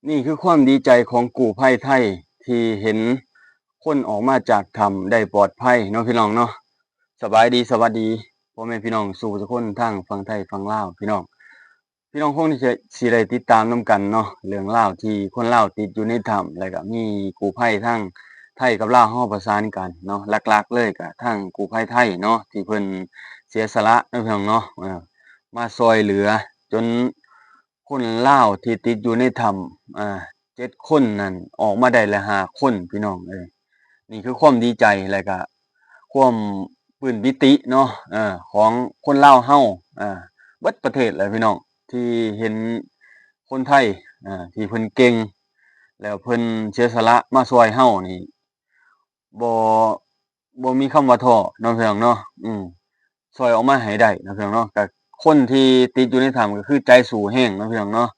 ນີ້ຄືຄວາມດີໃຈຂອງກູ້ໄພໄທ ທີ່ເຫັນຄົນອອກມາຈາກຖ້ຳໄດ້ປອດໄພເນາະ ພີ່ນ້ອງເນາະ. ສະບາຍດີ ສະຫວັດດີ ພໍ່ແມ່ພີ່ນ້ອງສູ່ທຸກຄົນ ທັງຝັ່ງໄທຝັ່ງລາວ ພີ່ນ້ອງ. ພີ່ນ້ອງຄົງຈະ ຊິໄດ້ຕິດຕາມນຳກັນເນາະ ເລື່ອງລາວທີ່ຄົນລາວຕິດຢູ່ໃນຖ້ຳ ແລ້ວກະມີກູ້ໄພທັງໄທກັບລາວເຮົາປະສານກັນເນາະ. ຫຼັກໆເລີຍກະທາງກູ້ໄພໄທເນາະ ທີ່ເພິ່ນເສຍສະຫຼະເນາະ ພີ່ນ້ອງເນາະ ເອີ ມາຊ່ອຍເຫຼືອ ຈົນຄົນລາວທີ່ຕິດຢູ່ໃນຖ້ຳ ເຈັດຄົນນັ້ນ ອອກມາໄດ້ແລ້ວຫ້າຄົນ ພີ່ນ້ອງເອີຍ. ນີ້ຄືຄວາມດີໃຈ ແລ້ວກະຄວາມປຶ້ມປີຕິເນາະ ເອີ ຂອງຄົນລາວເຮົາ ເອີ ເບິດປະເທດແຫຼະ ພີ່ນ້ອງ ທີ່ເຫັນຄົນໄທ ເອີ ທີ່ເພິ່ນເກັ່ງ ແລ້ວເພິ່ນເສຍສະຫຼະມາຊ່ອຍເຮົານີ້ ບໍ່ ບໍ່ມີຄຳວ່າທໍ້ເນາະ ພີ່ນ້ອງເນາະ. ອືມ ຊ່ອຍອອກມາໃຫ້ໄດ້ເນາະ ພີ່ນ້ອງເນາະ. ກະຄົນທີ່ຕິດຢູ່ໃນຖ້ຳ ກະຄືໃຈສູ້ແຮງເນາະ ພີ່ນ້ອງເນາະ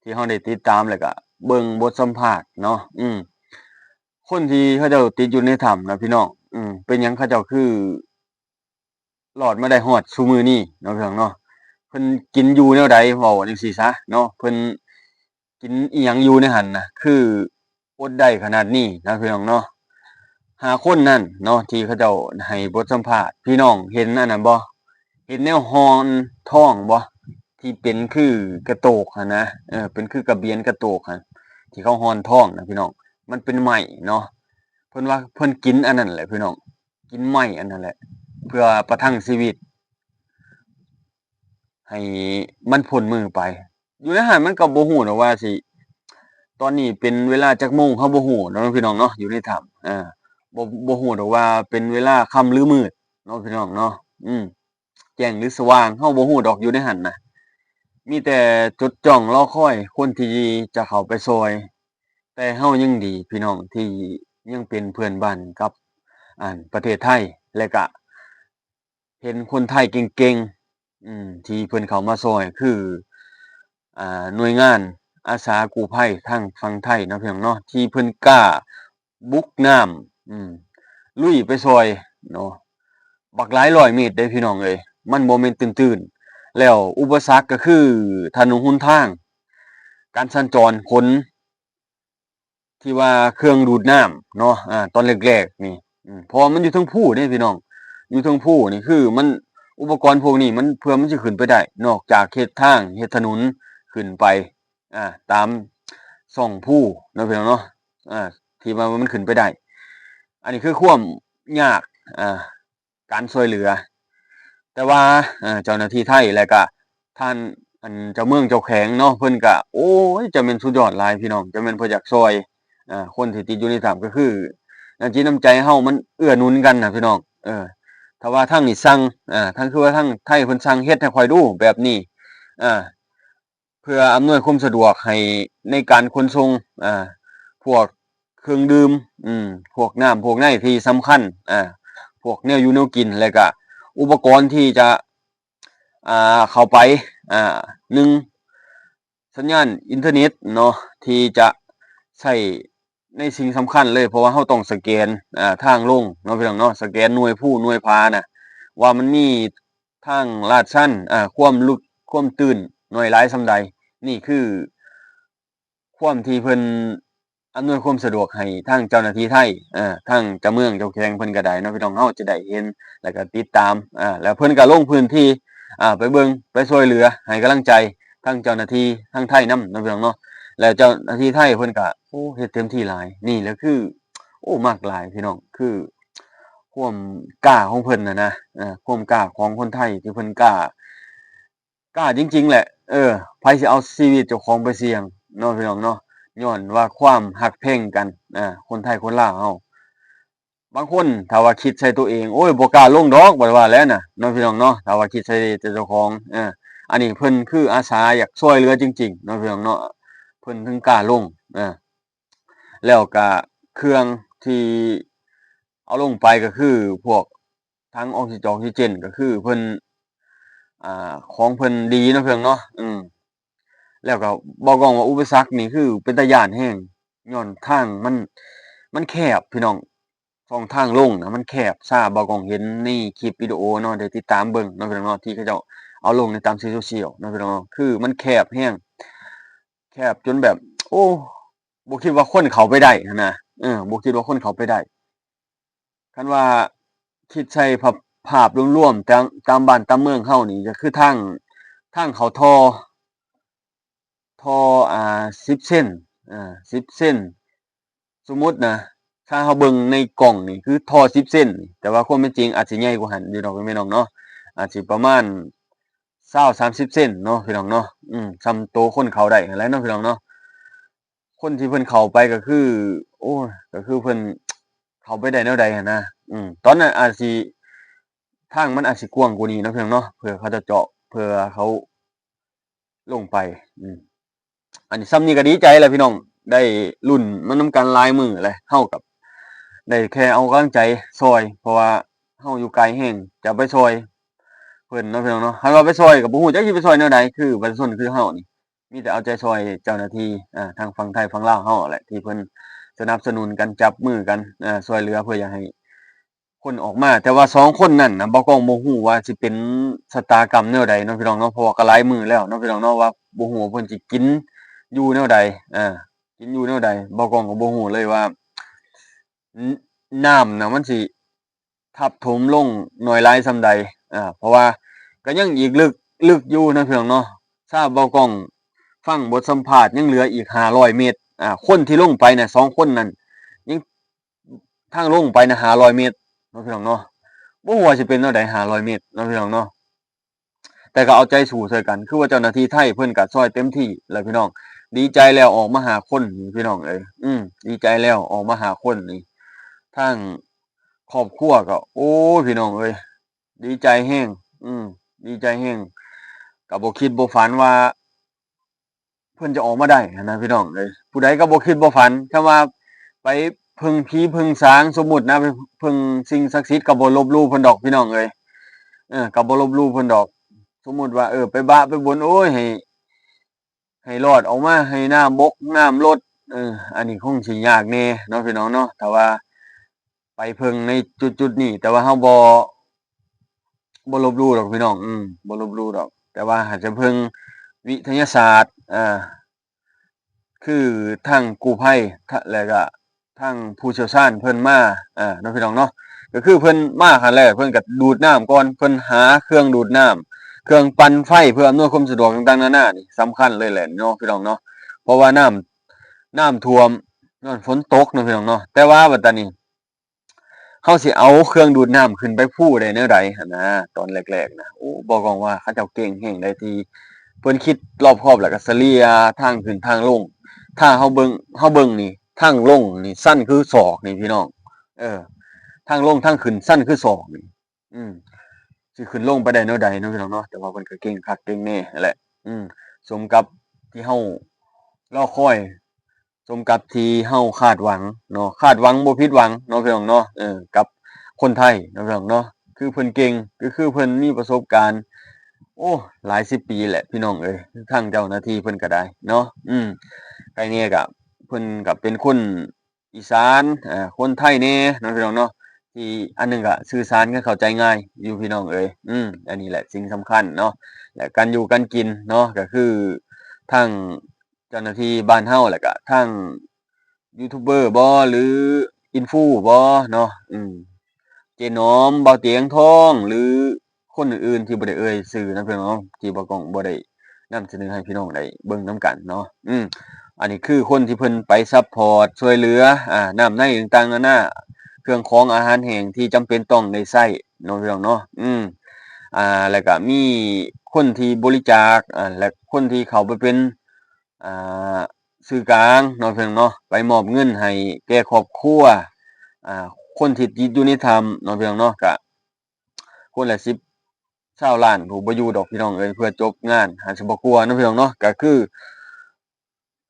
ທີ່ເຮົາໄດ້ຕິດຕາມ ແລ້ວກະເບິ່ງບົດສຳພາດເນາະ. ອືມ ຄົນທີ່ເຂົາເຈົ້າຕິດຢູ່ໃນຖ້ຳນະ ພີ່ນ້ອງ ອືມ ເປັນຫຍັງເຂົາເຈົ້າຄືລອດມາໄດ້ຮອດຊຸມື້ນີ້ເນາະ ພີ່ນ້ອງເນາະ. ເພິ່ນກິນຢູ່ແນວໃດ ເວົ້າຈັ່ງຊີ້ຊະເນາະ ເພິ່ນ ກິນອີ່ຫຍັງຢູ່ໃນຫັ້ນນະ ຄືອົດໄດ້ຂະໜາດນີ້ນະ ພີ່ນ້ອງເນາະ. ຫ້າຄົນນັ້ນເນາະ ທີ່ເຂົາເຈົ້າໃຫ້ບົດສຳພາດ ພີ່ນ້ອງເຫັນອັນນັ້ນບໍ່? ເຫັນແນວຮ່ອນທອງບໍ່? ທີ່ເປັນຄືກະໂຕກຫັ້ນນະ ເອີ ເປັນຄືກະບຽນກະໂຕກຫັ້ນ ທີ່ເຂົາຮ່ອນທອງນະ ພີ່ນ້ອງ ມັນເປັນໄມ້ເນາະ. ເພິ່ນວ່າເພິ່ນກິນອັນນັ້ນແຫຼະ ພີ່ນ້ອງ ກິນໄມ້ອັນນັ້ນແຫຼະ ເພື່ອປະທັງຊີວິດ ໃຫ້ມັນພົ້ນມືໄປ. ຢູ່ໃນຫັ້ນມັນກໍບໍ່ຮູ້ດອກວ່າຊິ ຕອນນີ້ເປັນເວລາຈັກໂມງ ເຮົາບໍ່ຮູ້ເນາະ ພີ່ນ້ອງເນາະ ຢູ່ໃນຖ້ຳ ເອີ ບໍ່ ບໍ່ຮູ້ດອກວ່າເປັນເວລາຄ່ຳຫຼືມືດເນາະ ພີ່ນ້ອງເນາະ. ອືມ ແຈ້ງຫຼືສະຫວ່າງ ເຮົາບໍ່ຮູ້ດອກ ຢູ່ໃນຫັ້ນນະ ມີແຕ່ຈົດຈ້ອງລໍຄອຍຄົນທີ່ຈະເຂົ້າໄປຊ່ອຍ. ແຕ່ເຮົາຍັງດີ ພີ່ນ້ອງ ທີ່ຍັງເປັນເພື່ອນບ້ານກັບ ອັນ ປະເທດໄທ ແລະກະ ເຫັນຄົນໄທເກັ່ງໆ ອືມ ທີ່ເພິ່ນເຂົ້າມາຊ່ອຍ ຄື ອ່າ ໜ່ວຍງານອາສາກູ້ໄພທາງຝັ່ງໄທເນາະ ພີ່ນ້ອງເນາະ ທີ່ເພິ່ນກ້າບຸກນ້ຳ ອືມ ລຸຍໄປຊ່ອຍເນາະ ບັກຫຼາຍຮ້ອຍເມດເດ້ ພີ່ນ້ອງເອີຍ ມັນບໍ່ແມ່ນຕື້ນໆ. ແລ້ວອຸປະສັກກໍຄືຖະໜົນຫົນທາງ ການສັນຈອນຂົນ ທີ່ວ່າເຄື່ອງດູດນ້ຳເນາະ ອາ ຕອນແລກໆນີ້ ອືມ ເພາະວ່າມັນຢູ່ເທິງພູເດ້ພີ່ນ້ອງ ຢູ່ເທິງພູນີ້ ຄືມັນ ອຸປະກອນພວກນີ້ມັນ ເພື່ອມັນຊິຂຶ້ນໄປໄດ້ ນອກຈາກເຮັດທາງ ເຮັດຖະໜົນຂຶ້ນໄປ ອາ ຕາມຊ່ອງພູເນາະ ພີ່ນ້ອງເນາະ ອາ ທີ່ວ່າມັນຂຶ້ນໄປໄດ້. ອັນນີ້ຄືຄວາມຍາກ ອາ ການຊ່ວຍເຫຼືອ ແຕ່ວ່າ ເອີ ເຈົ້າໜ້າທີ່ໄທ ແລະກະທ່ານ ອັນ ເຈົ້າເມືອງເຈົ້າແຂວງເນາະ ເພິ່ນກະ ໂອ້ຍ ຈະແມ່ນສຸດຍອດຫຼາຍພີ່ນ້ອງ ຈະແມ່ນເພິ່ນຢາກຊ່ອຍ ເອີ ຄົນທີ່ຕິດຢູ່ໃນຖ້ຳ ກໍຄືນ້ຳຈິດນ້ຳໃຈເຮົາມັນເອື້ອໜູນກັນນະພີ່ນ້ອງ. ເອີ ຖ້າວ່າທາງນີ້ສັ່ງ ເອີ ທາງ ຄືວ່າທາງໄທເພິ່ນສັ່ງເຮັດໃຫ້ຂ້ອຍດູແບບນີ້ ເອີ ເພື່ອອຳນວຍຄວາມສະດວກໃຫ້ໃນການຂົນສົ່ງ ອາ ພວກເຄື່ອງດື່ມ ອືມ ພວກນ້ຳພວກໃນທີ່ສຳຄັນ ອາ ພວກແນວຢູ່ແນວກິນ ແລະກະອຸປະກອນທີ່ຈະ ອາ ເຂົ້າໄປ ອາ ໜຶ່ງ ສັນຍານອິນເຕີເນັດເນາະ ທີ່ຈະໃຊ້ໃນສິ່ງສຳຄັນເລີຍ ເພາະວ່າເຮົາຕ້ອງສະແກນ ອາ ທາງລົງເນາະ ພີ່ນ້ອງເນາະ ສະແກນໜ່ວຍພູໜ່ວຍຜານະ ວ່າມັນມີ ທາງລາດຊັນ ເອີ ຄວາມເລິກ ຄວາມຕື້ນ ໜ້ອຍຫຼາຍສ່ຳໃດ. ນີ້ຄືຄວາມທີ່ເພິ່ນອຳນວຍຄວາມສະດວກໃຫ້ທາງເຈົ້າໜ້າທີ່ໄທ ເອີ ທາງເຈົ້າເມືອງເຈົ້າແຂວງເພິ່ນກໍໄດ້ເນາະ ພີ່ນ້ອງເຮົາຈະໄດ້ເຫັນ ແລ້ວກໍຕິດຕາມ ເອີ ແລ້ວເພິ່ນກໍລົງພື້ນທີ່ ອາ ໄປເບິ່ງ ໄປຊ່ວຍເຫຼືອ ໃຫ້ກຳລັງໃຈທາງເຈົ້າໜ້າທີ່ທາງໄທນຳເນາະ ພີ່ນ້ອງເນາະ. ແລ້ວເຈົ້າໜ້າທີ່ໄທເພິ່ນກໍ ໂອ້ ເຮັດເຕັມທີ່ຫຼາຍ. ນີ້ແຫຼະຄື ໂອ້ ມັກຫຼາຍພີ່ນ້ອງ ຄືຄວາມກ້າຂອງເພິ່ນນະນະ ເອີ ຄວາມກ້າຂອງຄົນໄທທີ່ເພິ່ນກ້າ ກ້າຈິງໆແຫຼະ ເອີ ໃຜຊິເອົາຊີວິດເຈົ້າຂອງໄປສ່ຽງເນາະ ພີ່ນ້ອງເນາະ ຍ້ອນວ່າຄວາມຮັກແພງກັນ ເອີ ຄົນໄທຄົນລາວເຮົາ. ບາງຄົນຖ້າວ່າຄິດໃສ່ຕົວເອງ ໂອ້ຍ ບໍ່ກ້າລົງດອກ ບໍ່ໄດ້ວ່າແລ້ວນະເນາະ ພີ່ນ້ອງເນາະ ຖ້າວ່າຄິດໃສ່ແຕ່ເຈົ້າຂອງ ເອີ ອັນນີ້ເພິ່ນຄືອາສາຢາກຊ່ວຍເຫຼືອຈິງໆເນາະ ພີ່ນ້ອງເນາະ ເພິ່ນເຖິງກ້າລົງ ເອີ ແລ້ວກະເຄື່ອງທີ່ເອົາລົງໄປກໍຄືພວກຖັງອອກຊີ ອອກຊີເຈນ ກໍຄືເພິ່ນ ອ່າ ຂອງເພິ່ນດີເນາະ ເພິ່ນເນາະ ອືມ ແລ້ວກໍບອກກອງວ່າອຸປະສັກນີ້ຄືເປັນຕາຢ້ານແຮງ ຍ້ອນທາງມັນ ມັນແຄບ ພີ່ນ້ອງ ຊ່ອງທາງລົງນະມັນແຄບ ຊາ ບອກກອງເຫັນໃນຄລິບວິດີໂອເນາະ ໄດ້ຕິດຕາມເບິ່ງເນາະ ພີ່ນ້ອງເນາະ ທີ່ເຂົາເຈົ້າເອົາລົງໃນຕາມສື່ໂຊຊຽວເນາະ ພີ່ນ້ອງເນາະ ຄືມັນແຄບແຮງ ແຄບຈົນແບບ ໂອ້ ບໍ່ຄິດວ່າຄົນເຂົ້າໄປໄດ້ຫັ້ນນະ ເອີ ບໍ່ຄິດວ່າຄົນເຂົ້າໄປໄດ້. ຄັນວ່າຄິດໃສ່ພາບ ພາບລວມໆ ຕາມ ຕາມບ້ານຕາມເມືອງເຮົານີ້ ກໍຄືທາງ ທາງເຂົ້າທໍ່ ທໍ່ ອ່າ ສິບເຊັນ ອ່າ ສິບເຊັນ ສົມມຸດນະ ຖ້າເຮົາເບິ່ງໃນກ້ອງນີ້ຄືທໍ່ສິບເຊັນ ແຕ່ວ່າຄວາມເປັນຈິງອາດຊິໃຫຍ່ກວ່າຫັ້ນຢູ່ດອກພີ່ນ້ອງເນາະ ອາດຊິປະມານຊາວ ສາມສິບເຊັນເນາະພີ່ນ້ອງເນາະ ອືມ ສ່ຳໂຕຄົນເຂົ້າໄດ້ຫັ້ນແຫຼະເນາະພີ່ນ້ອງເນາະ. ຄົນທີ່ເພິ່ນເຂົ້າໄປກໍຄື ໂອ້ຍ ກໍຄືເພິ່ນເຂົ້າໄປໄດ້ແນວໃດຫັ້ນນະ ອືມ ຕອນນັ້ນອາດຊິ ທາງມັນອາດຊິກວ້າງກວ່ານີ້ເນາະພີ່ນ້ອງເນາະ ເພື່ອເຂົາຈະເຈາະ ເພື່ອເຂົາລົງໄປ ອືມ ອັນນີ້ ສ່ຳນີ້ກໍດີໃຈແລ້ວພີ່ນ້ອງ ໄດ້ລຸ້ນມານຳກັນຫຼາຍມື້ແລ້ວ ເຮົາກໍໄດ້ແຄ່ເອົາກຳລັງໃຈຊ່ອຍ ເພາະວ່າເຮົາຢູ່ໄກແຮງ ຈະໄປຊ່ອຍເພິ່ນເນາະພີ່ນ້ອງເນາະ ຄັນວ່າໄປຊ່ອຍກໍບໍ່ຮູ້ຈັກຊິໄປຊ່ອຍແນວໃດ ຄືປະຊາຊົນຄືເຮົານີ້ ມີແຕ່ເອົາໃຈຊ່ອຍເຈົ້າໜ້າທີ່ ອ່າ ທາງຝັ່ງໄທຝັ່ງລາວເຮົາແຫຼະ ທີ່ເພິ່ນສະໜັບສະໜູນກັນ ຈັບມືກັນ ອ່າ ຊ່ວຍເຫຼືອ ເພື່ອຢາກໃຫ້ຄົນອອກມາ ແຕ່ວ່າສອງຄົນນັ້ນນະ ບ່າວກ້ອງບໍ່ຮູ້ວ່າຊິເປັນຊະຕາກຳແນວໃດເນາະພີ່ນ້ອງເນາະ ເພາະວ່າກໍຫຼາຍມື້ແລ້ວເນາະພີ່ນ້ອງເນາະ ວ່າບໍ່ຮູ້ວ່າເພິ່ນຊິກິນຢູ່ແນວໃດ ເອີ ກິນຢູ່ແນວໃດ ບ່າວກ້ອງກໍບໍ່ຮູ້ເລີຍວ່າ ນ- ນ້ຳນະມັນຊິ ທັບຖົມລົງໜ້ອຍຫຼາຍສ່ຳໃດ ອ່າ ເພາະວ່າກໍຍັງອີກເລິກ ເລິກຢູ່ເນາະພີ່ນ້ອງເນາະ ຖ້າບ່າວກ້ອງຟັງບົດສຳພາດ ຍັງເຫຼືອອີກຫ້າຮ້ອຍເມັດ ອ່າ ຄົນທີ່ລົງໄປນະ ສອງຄົນນັ້ນ ຍັງ ທາງລົງໄປນະຫ້າຮ້ອຍເມັດເນາະພີ່ນ້ອງເນາະ ບໍ່ຮູ້ວ່າຊິເປັນແນວໃດຫ້າຮ້ອຍເມັດເນາະພີ່ນ້ອງເນາະ. ແຕ່ກໍເອົາໃຈສູ້ຊ່ວຍກັນ ຄືວ່າເຈົ້າໜ້າທີ່ໄທເພິ່ນກໍຊ່ອຍເຕັມທີ່ແຫຼະພີ່ນ້ອງ ດີໃຈແລ້ວອອກມາຫ້າຄົນນີ້ພີ່ນ້ອງເອີຍ ອືມ ດີໃຈແລ້ວອອກມາຫ້າຄົນນີ້ ທາງຄອບຄົວກໍ ໂອ້ຍ ພີ່ນ້ອງເອີຍ ດີໃຈແຮງ ອືມ ດີໃຈແຮງ ກໍບໍ່ຄິດບໍ່ຝັນວ່າ ເພິ່ນຈະອອກມາໄດ້ຫັ້ນນະພີ່ນ້ອງເອີຍ ຜູ້ໃດກໍບໍ່ຄິດບໍ່ຝັນ ຄຳວ່າໄປເພິ່ງຜີເພິ່ງສາງ ສົມມຸດນະ ໄປເພິ່ງສິ່ງສັກສິດ ກໍບໍ່ລົບຫຼູ່ເພິ່ນດອກພີ່ນ້ອງເອີຍ ເອີ ກໍບໍ່ລົບຫຼູ່ເພິ່ນດອກ ສົມມຸດວ່າ ເອີ ໄປບະໄປບົນ ໂອ້ຍ ໃຫ້ ໃຫ້ລອດອອກມາ ໃຫ້ນ້ຳບົກນ້ຳລົດ ເອີ ອັນນີ້ຄົງຊິຍາກແດ່ເນາະພີ່ນ້ອງເນາະ ຖ້າວ່າໄປເພິ່ງໃນຈຸດໆນີ້ ແຕ່ວ່າເຮົາບໍ່ ບໍ່ລົບຫຼູ່ດອກພີ່ນ້ອງ ອືມ ບໍ່ລົບຫຼູ່ດອກ ແຕ່ວ່າຫາກຈະເພິ່ງວິທະຍາສາດ ອ່າ ຄືທາງກູ້ໄພ ທະ ແລ້ວກະທາງຜູ້ຊ່ຽວຊານເພິ່ນມາ ອ່າ ເນາະພີ່ນ້ອງເນາະ ກໍຄືເພິ່ນມາຫັ້ນແຫຼະ ເພິ່ນກໍດູດນ້ຳກ່ອນ ເພິ່ນຫາເຄື່ອງດູດນ້ຳ ເຄື່ອງປັ່ນໄຟ ເພື່ອອຳນວຍຄວາມສະດວກຕ່າງໆນານາ ນີ້ສຳຄັນເລີຍແຫຼະເນາະພີ່ນ້ອງເນາະ ເພາະວ່ານ້ຳ ນ້ຳຖ້ວມ ຍ້ອນຝົນຕົກເນາະພີ່ນ້ອງເນາະ ແຕ່ວ່າບັດຕານີ້ ເຮົາຊິເອົາເຄື່ອງດູດນ້ຳຂຶ້ນໄປພູໄດ້ແນວໃດຫັ້ນນະ ຕອນແລກໆນະ ໂອ້ ບໍ່ກອງວ່າເຂົາເຈົ້າເກັ່ງແຮງໃດ ທີ່ເພິ່ນຄິດລອບຄອບ ແລ້ວກໍສະເລ່ຍທາງຂຶ້ນທາງລົງ ຖ້າເຮົາເບິ່ງ ເຮົາເບິ່ງນີ້ ທາງລົງນີ້ຊັນຄືສອກນີ້ພີ່ນ້ອງ ເອີ ທາງລົງທາງຂຶ້ນຊັນຄືສອກນີ້ ອືມ ຊິຂຶ້ນລົງໄປໄດ້ແນວໃດເນາະພີ່ນ້ອງເນາະ ແຕ່ວ່າເພິ່ນກໍເກັ່ງຄັກເກັ່ງແນ່ຫັ້ນແຫຼະ ອືມ ສົມກັບທີ່ເຮົາລໍຄອຍ ສົມກັບທີ່ເຮົາຄາດຫວັງເນາະ ຄາດຫວັງບໍ່ຜິດຫວັງເນາະພີ່ນ້ອງເນາະ ເອີ ກັບຄົນໄທເນາະພີ່ນ້ອງເນາະ ຄືເພິ່ນເກັ່ງ ຄື ຄືເພິ່ນມີປະສົບການ ໂອ້ ຫຼາຍສິບປີແຫຼະພີ່ນ້ອງເອີຍ ທາງເຈົ້າໜ້າທີ່ເພິ່ນກໍໄດ້ເນາະ ອືມ ໃຜແນ່ກໍ ເພິ່ນກໍເປັນຄົນອີສານ ອ່າ ຄົນໄທແນ່ເນາະພີ່ນ້ອງເນາະ ທີ່ອັນໜຶ່ງກໍສື່ສານກັນເຂົ້າໃຈງ່າຍຢູ່ພີ່ນ້ອງເອີຍ ອືມ ອັນນີ້ແຫຼະສິ່ງສຳຄັນເນາະ ແລະ ການຢູ່ການກິນເນາະ ກໍຄືທາງ ເຈົ້າໜ້າທີ່ບ້ານເຮົາ ແລ້ວກະທາງຢູທູບເບີບໍ ຫຼື ອິນຟູບໍເນາະ ອືມ ເຈໜອມ ບ່າວຕຽງທອງ ຫຼື ຄົນອື່ນໆທີ່ບໍ່ໄດ້ເອີ່ຍຊື່ນະພີ່ນ້ອງເນາະ ທີ່ບ່າວກ້ອງບໍ່ໄດ້ນຳສະເໜີໃຫ້ພີ່ນ້ອງໄດ້ເບິ່ງນຳກັນເນາະ ອືມ ອັນນີ້ຄືຄົນທີ່ເພິ່ນໄປຊັບພອດຊ່ວຍເຫຼືອ ອ່າ ນ້ຳໃນຕ່າງໆນານາ ເຄື່ອງຂອງອາຫານແຫ້ງທີ່ຈຳເປັນຕ້ອງໄດ້ໃຊ້ເນາະພີ່ນ້ອງເນາະ ອືມ ອ່າ ແລ້ວກະມີຄົນທີ່ບໍລິຈາກ ອ່າ ແລະ ຄົນທີ່ເຂົ້າໄປເປັນ ອ່າ ສື່ກາງເນາະພີ່ນ້ອງເນາະ ໄປມອບເງິນໃຫ້ແກ່ຄອບຄົວ ອ່າ ຄົນທີ່ຕິດຢູ່ໃນຖ້ຳເນາະພີ່ນ້ອງເນາະ ກະຄົນລະສິບ ຊາວລ້ານ ຜູ້ບໍ່ຢູ່ດອກພີ່ນ້ອງເອີຍ ເພື່ອຈົບງານ ຫາຊິບໍ່ກວ່າເນາະພີ່ນ້ອງເນາະ ກະຄື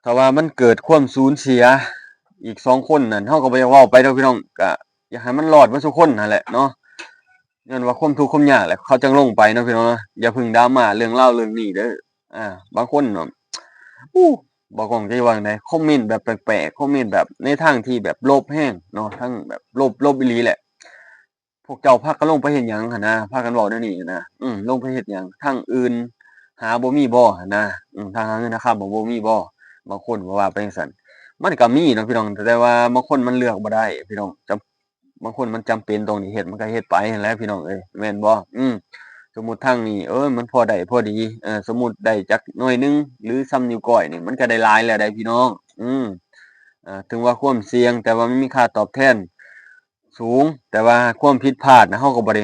ຖ້າວ່າມັນເກີດຄວາມສູນເສຍອີກສອງຄົນນັ້ນ ເຮົາກໍບໍ່ຢາກເວົ້າໄປດອກພີ່ນ້ອງ ກະຢາກໃຫ້ມັນລອດເບິດທຸກຄົນຫັ້ນແຫຼະເນາະ ຍ້ອນວ່າຄວາມທຸກຄວາມຍາກແຫຼະ ເຂົາຈັ່ງລົງໄປເນາະພີ່ນ້ອງເນາະ ຢ່າເພິ່ງດຣາມາເລື່ອງລາວເລື່ອງນີ້ເດີ ອ່າ ບາງຄົນເນາະ ອູ້ ບໍ່ກ້ອງຈະວ່າຈັ່ງໃດ ຄອມເມັນແບບແປກໆ ຄອມເມັນແບບໃນທາງທີ່ແບບລົບແຮງເນາະ ທັງແບບລົບ ລົບອີ່ຫຼີແຫຼະ ພວກເຈົ້າພາກັນລົງໄປເຮັດຫຍັງຫັ້ນນະ ພາກັນເວົ້າແນວນີ້ຫັ້ນນະ ອືມ ລົງໄປເຮັດຫຍັງ ທາງອື່ນຫາບໍ່ມີບໍ່ຫັ້ນນະ ອືມ ທາງຫາເງິນຫາຄຳບໍ່ມີບໍ່ ບາງຄົນກໍວ່າໄປຈັ່ງຊັ້ນ ມັນກໍມີເນາະພີ່ນ້ອງ ແຕ່ວ່າບາງຄົນມັນເລືອກບໍ່ໄດ້ພີ່ນ້ອງ ຈຳ ບາງຄົນມັນຈຳເປັນຕ້ອງໄດ້ເຮັດ ມັນກໍເຮັດໄປຫັ້ນແຫຼະພີ່ນ້ອງເອີຍ ແມ່ນບໍ່? ອືມ ສົມມຸດທາງນີ້ ເອີ ມັນພໍໄດ້ພໍດີ ເອີ ສົມມຸດໄດ້ຈັກໜ່ວຍໜຶ່ງ ຫຼື ຊຳນິ້ວກ້ອຍນີ້ ມັນກໍໄດ້ຫຼາຍແລ້ວໃດ໋ພີ່ນ້ອງ ອືມ ເອີ ເຖິງວ່າຄວາມສ່ຽງ ແຕ່ວ່າມັນມີຄ່າຕອບແທນສູງ ແຕ່ວ່າຄວາມຜິດພາດນະ ເຮົາກໍບໍ່ໄດ້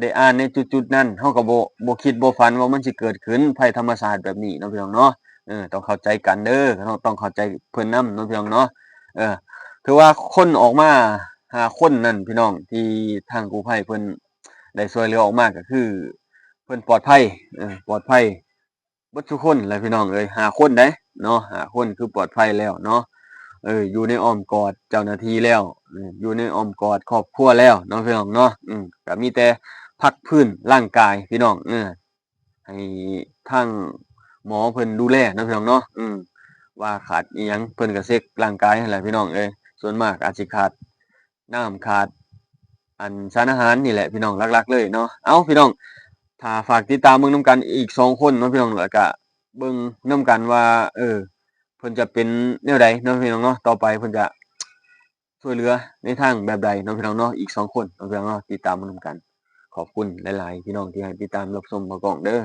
ໄດ້ອ່ານໃນຈຸດໆນັ້ນ ເຮົາກໍບໍ່ ບໍ່ຄິດບໍ່ຝັນວ່າມັນຊິເກີດຂຶ້ນ ໄພທຳມະຊາດແບບນີ້ເນາະພີ່ນ້ອງເນາະ ເອີ ຕ້ອງເຂົ້າໃຈກັນເດີ ເຮົາຕ້ອງເຂົ້າໃຈເພິ່ນນຳເນາະພີ່ນ້ອງເນາະ ເອີ ຖືວ່າຄົນອອກມາຫ້າຄົນນັ້ນພີ່ນ້ອງ ທີ່ທາງກູ້ໄພເພິ່ນໄດ້ຊ່ວຍເຫຼືອອອກມາ ກໍຄືເພິ່ນປອດໄພ ເອີ ປອດໄພ ເບິດທຸກຄົນແຫຼະພີ່ນ້ອງເອີຍ ຫ້າຄົນໃດ໋ເນາະ ຫ້າຄົນຄືປອດໄພແລ້ວເນາະ ເອີ ຢູ່ໃນອ້ອມກອດເຈົ້າໜ້າທີ່ແລ້ວ ເອີ ຢູ່ໃນອ້ອມກອດຄອບຄົວແລ້ວເນາະພີ່ນ້ອງເນາະ ອືມ ກໍມີແຕ່ພັກຟື້ນຮ່າງກາຍພີ່ນ້ອງ ເອີ ໃຫ້ທາງໝໍເພິ່ນດູແລເນາະພີ່ນ້ອງເນາະ ອືມ ວ່າຂາດອີ່ຫຍັງເພິ່ນກໍເຊັກຮ່າງກາຍຫັ້ນແຫຼະພີ່ນ້ອງເອີຍ ສ່ວນມາກອາດຊິຂາດ ນ້ຳຂາດ ອັນ ສານອາຫານນີ້ແຫຼະພີ່ນ້ອງ ຫຼັກໆເລີຍເນາະ ເອົ້າ ພີ່ນ້ອງ ຖ້າ ຝາກຕິດຕາມເບິ່ງນຳກັນອີກສອງຄົນເນາະພີ່ນ້ອງ ແລ້ວກະເບິ່ງນຳກັນວ່າ ເອີ ເພິ່ນຈະເປັນແນວໃດເນາະພີ່ນ້ອງເນາະ ຕໍ່ໄປເພິ່ນຈະຊ່ວຍເຫຼືອໃນທາງແບບໃດເນາະພີ່ນ້ອງເນາະ ອີກສອງຄົນເນາະພີ່ນ້ອງເນາະ ຕິດຕາມເບິ່ງນຳກັນ ຂອບຄຸນຫຼາຍໆ ພີ່ນ້ອງທີ່ໃຫ້ຕິດຕາມຮັບຊົມບ່າວກ້ອງເດີ.